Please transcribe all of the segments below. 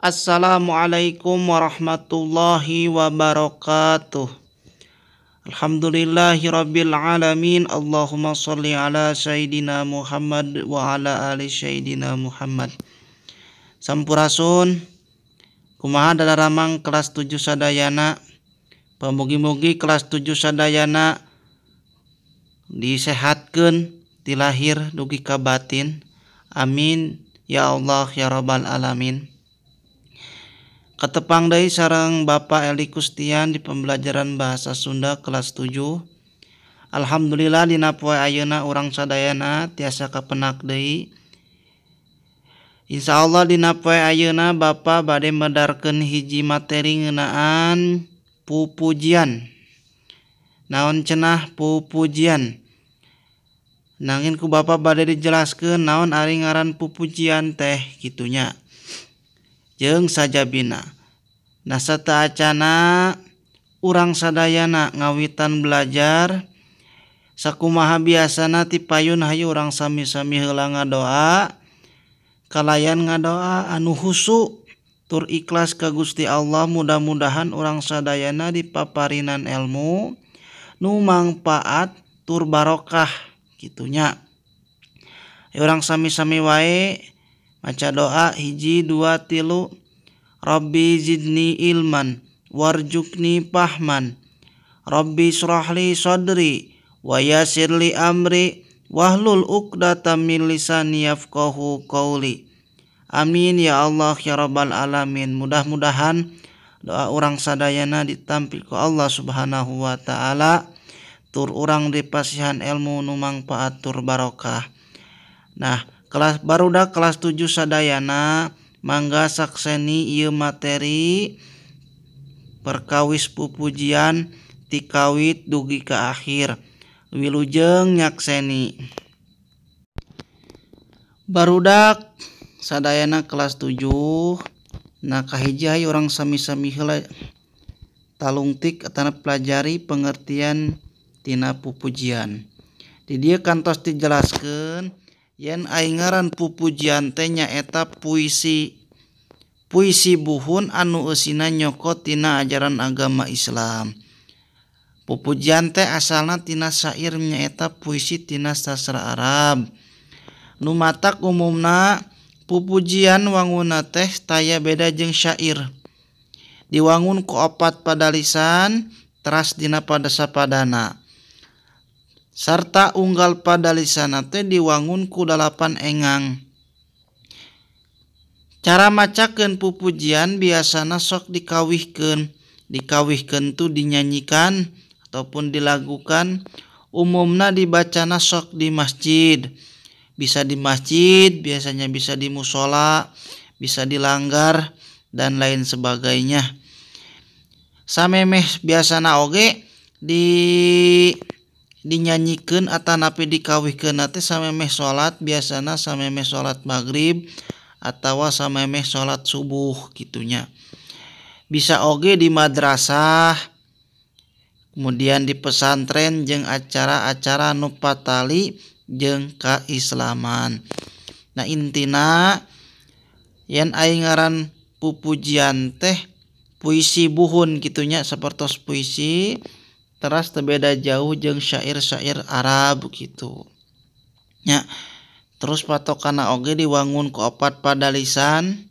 Assalamualaikum warahmatullahi wabarakatuh. Alhamdulillahirabbil alamin. Allahumma sholli ala sayidina Muhammad wa ala ali sayidina Muhammad. Sampurasun. Kumaha dalaramang kelas 7 sadayana. Pamugi-mugi kelas 7 sadayana disehatkeun ti lahir dugi ka batin. Amin ya Allah ya rabbal alamin. Katepang deui sareng Bapak Eli Kustian di pembelajaran bahasa Sunda kelas 7. Alhamdulillah dina poe ayeuna urang sadayana tiasa kapenak deui. Insyaallah dina poe ayeuna Bapak bade medarkeun hiji materi ngeunaan pupujian. Naon cenah pupujian? Nanging ku Bapak bade dijelaskeun naon ari ngaran pupujian teh kitunya. Jeung sajabina. Nah sateuacana urang sadayana ngawitan belajar sakumaha biasana ti payun hayu urang sami-sami heula ngadoa kalayan ngadoa anu husu tur ikhlas ka Gusti Allah, mudah-mudahan urang sadayana dipaparinan ilmu nu mangpaat tur barokah kitunya. Urang sami-sami wae maca doa hiji dua tilu. Rabbi zidni ilman warjukni pahman. Rabbi shrahli sadri wa yassirli amri wahlul uqdatam min lisani yafqahu qawli. Amin ya Allah ya rabbal alamin. Mudah-mudahan doa urang sadayana ditampi ku Allah Subhanahu wa taala, tur urang dipasihan ilmu nu mangpaat tur barokah. Nah, kelas barudak kelas 7 sadayana mangga sakseni ieu materi perkawis pupujian ti kawit dugi ka akhir. Wilujeng nyakseni. Barudak sadayana kelas 7. Nah kahiji hayu urang sami-sami heula talungtik atana pelajari pengertian tina pupujian. Di dieu kantos dijelaskeun yen ai ngaran pupujian teh nyaeta puisi. Puisi buhun anu eusina nyokot tina ajaran agama Islam. Pupujian teh asalna tina syair nyaeta puisi tina sastra Arab. Nu matak umumna pupujian wangunna teh taya beda jeung syair. Diwangun ku opat padalisan teras dina padasapadana. Sarta unggal padalisana teh diwangun ku 8 engang. Cara macakeun pupujian biasana sok dikawihkeun. Dikawihkeun tu dinyanyikan ataupun dilagukan. Umumna dibacana sok di masjid. Bisa di masjid, biasanya bisa di musola, bisa di langgar dan lain sebagainya. Samemeh biasana oge dinyanyikeun atanapi dikawihkeun teh samemeh salat, biasana samemeh salat maghrib atawa samemeh salat subuh kitunya. Bisa oge di madrasah, kemudian di pesantren jeung acara-acara nu patali jeung kaislaman. Nah intina yen ai ngaran pupujian teh puisi buhun kitunya, sapertos puisi teras teu beda jauh jeung syair-syair Arab gitu nya. Terus patokana oge diwangun ku opat padalisan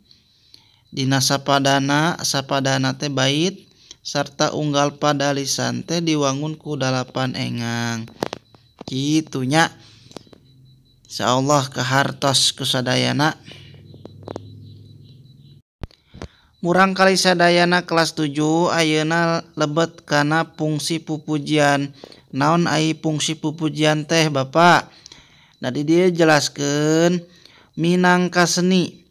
dina sapadana, sapadana teh bait sarta unggal padalisan teh diwangun ku 8 engang kitu nya. Insyaallah kahartos ku sadayana. Murang kali sadayana kelas 7 ayeuna lebet kana fungsi pupujian. Naon ai fungsi pupujian teh Bapak? Nah di dieu jelaskeun minangka seni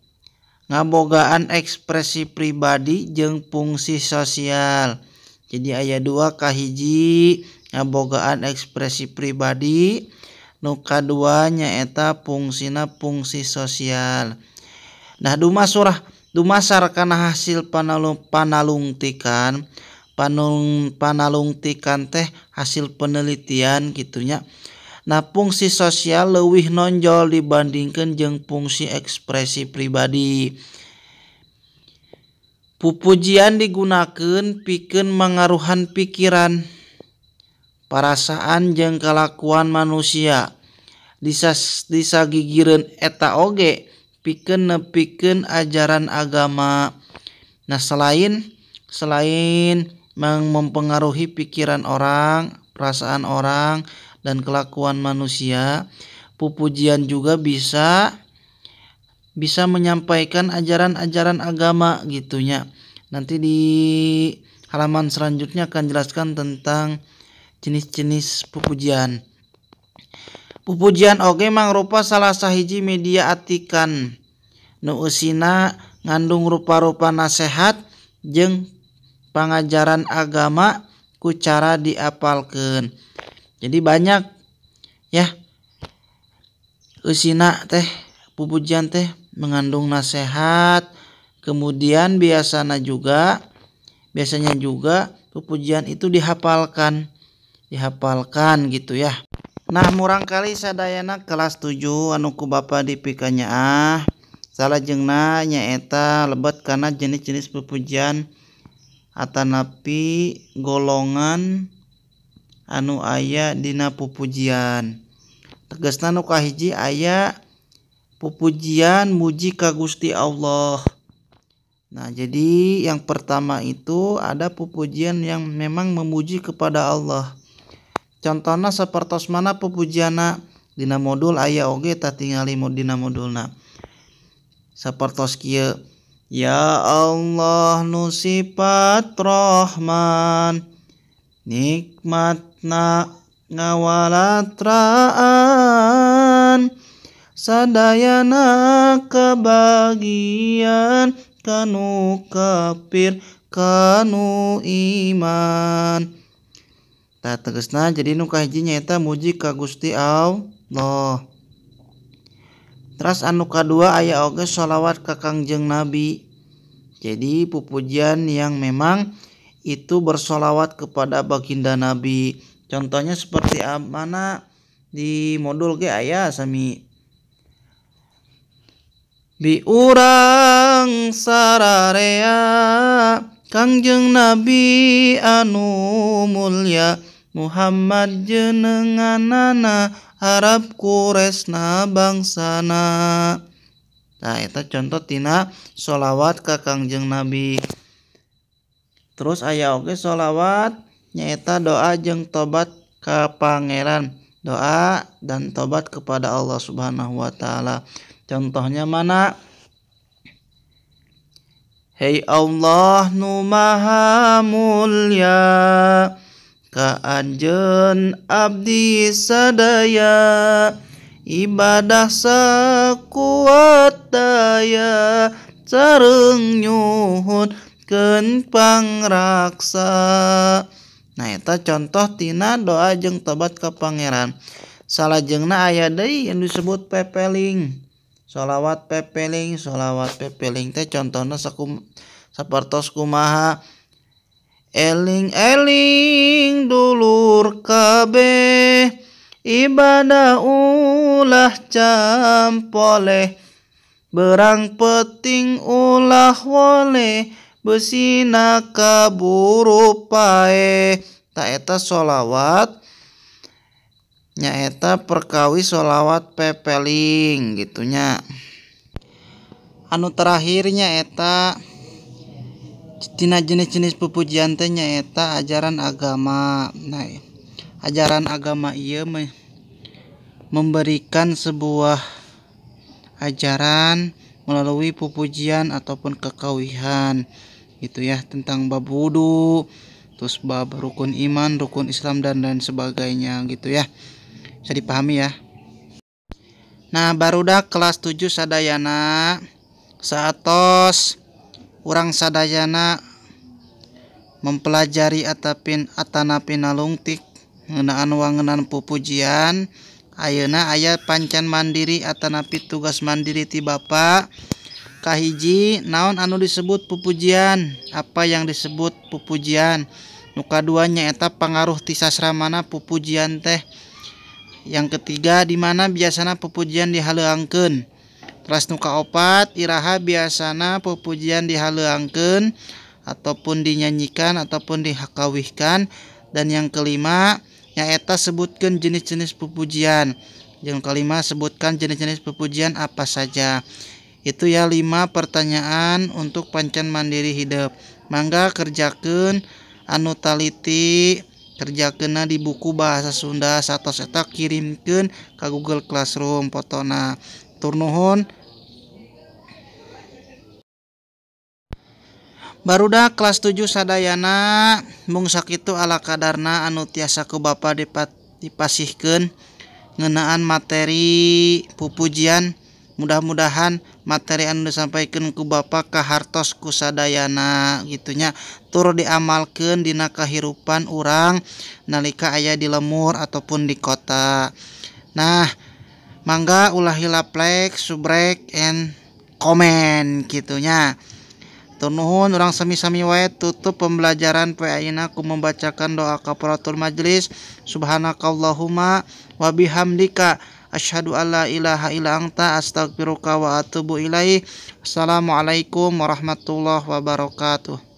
ngabogaan ekspresi pribadi jeung fungsi sosial. Jadi aya dua, kahiji ngabogaan ekspresi pribadi, nu kadua nyaeta fungsina fungsi sosial. Nah dumasar kana hasil panalungtikan, panalungtikan teh hasil penelitian gitunya. Nah fungsi sosial leuwih nonjol dibandingkeun jeung fungsi ekspresi pribadi. Pupujian digunakeun pikeun mangaruhan pikiran, parasaan jeung kalakuan manusia. Disagigireun eta oge pikeun nepikeun ajaran agama. Nah, selain selain mempengaruhi pikiran orang, perasaan orang, dan kelakuan manusia, pupujian juga bisa bisa menyampaikan ajaran-ajaran agama gitu nya. Nanti di halaman selanjutnya akan jelaskan tentang jenis-jenis pupujian. Pupujian oge mangrupa salah sahiji media atikan nu eusina ngandung rupa-rupa nasehat jeung pangajaran agama ku cara diapalkeun. Jadi banyak ya, eusina teh pupujian teh mengandung nasihat, kemudian biasanya juga pupujian itu dihafalkan, dihafalkan gitu ya. Nah, murangkalih sadayana kelas 7 anu ku Bapak dipikanyaah, salajengna nyaeta lebet kana jenis-jenis pupujian atanapi golongan anu aya dina pupujian. Tegasna nu kahiji aya pupujian muji ka Gusti Allah. Nah, jadi yang pertama itu ada pupujian yang memang memuji kepada Allah. Contohnya sapertos mana pupujianna? Dina modul aya oge, tah tingali dina modulna. Sapertos kieu: Ya Allah nu sifat Rahman, nikmatna ngawalatraan, sadayana kabagian kanu kafir kanu iman. Tah, tegesna jadi nu kahiji nyaeta muji ka Gusti Allah. Terus anu kadua aya oge sholawat ka Kangjeng Nabi. Jadi pupujian yang memang itu bersolawat kepada baginda Nabi. Contohnya seperti mana? Di modul ge aya sami. Bi urang sararea Kangjeng Nabi anu mulia, Muhammad jenenganana, Arab Quraisna bangsana. Nah, eta contoh tina sholawat ka Kangjeng Nabi. Terus aya oge sholawat nyaeta doa jeung tobat ka Pangeran, doa dan tobat kepada Allah Subhanahu wa taala. Contohnya mana? Hei Allah nu maha mulia, ka anjeun abdi sadaya, ibadah sakuat daya sareng nyuhunkeun pangraksa. Nah, eta contoh tina doa jeung tobat ka Pangeran. Salajengna aya deui yang disebut pepeling, sholawat pepeling. Sholawat pepeling teh contohna sapertos kumaha? Eling-eling dulur kabeh, ibadah ulah campoleh, berang peting ulah wole, besina kaburu paeh. Tah, eta sholawat nyaeta perkawi sholawat pepeling gitu nya. Anu terakhirnya eta tina jenis-jenis pupujian teh nyaeta ajaran agama. Nah, ajaran agama ieu memberikan sebuah ajaran melalui pupujian ataupun kekawihan gitu ya, tentang bab wudu, terus bab rukun iman, rukun Islam, dan lain sebagainya gitu ya. Bisa dipahami ya. Nah, barudak kelas 7 sadayana, saatos urang sadayana mempelajari atapin atanapi nalungtik ngeunaan wangenan pupujian, ayeuna aya pancan mandiri atanapi tugas mandiri ti Bapak. Kahiji, naon anu disebut pupujian? Apa yang disebut pupujian? Nu kadua nyaeta pangaruh ti sastra mana pupujian teh. Yang ketiga, di mana biasana pupujian dihaleuangkeun? Teras nu kaopat, iraha biasana pupujian dihaleuangkeun ataupun dinyanyikan ataupun dihakawihkan. Dan yang kelima nyaeta sebutkeun jenis-jenis pupujian. Yang kelima sebutkan jenis-jenis pupujian apa saja. Itu ya 5 pertanyaan untuk pancan mandiri hidup. Mangga kerjakeun anu taliti, kerjakeunna di buku bahasa Sunda satos eta kirimkeun ka Google Classroom fotona. Tur nuhun. Barudak kelas 7 sadayana mung sakitu ala kadarna anu tiasa ku bapa dipasihkeun ngeunaan materi pupujian. Mudah-mudahan materi anu disampaikan ku bapa kahartos ku sadayana gitunya, tur diamalkeun dina kahirupan urang nalika aya di lemur ataupun di kota. Nah, mangga ulah hilap like, subrek, and komen gitunya. Tur nuhun urang sami-sami wae tutup pembelajaran poe ayeuna ku membacakan doa kafaratul majelis. Subhanakallahumma wa bihamdika asyhadu alla ilaha illa anta astaghfiruka wa atubu ilaik. Assalamualaikum warahmatullahi wabarakatuh.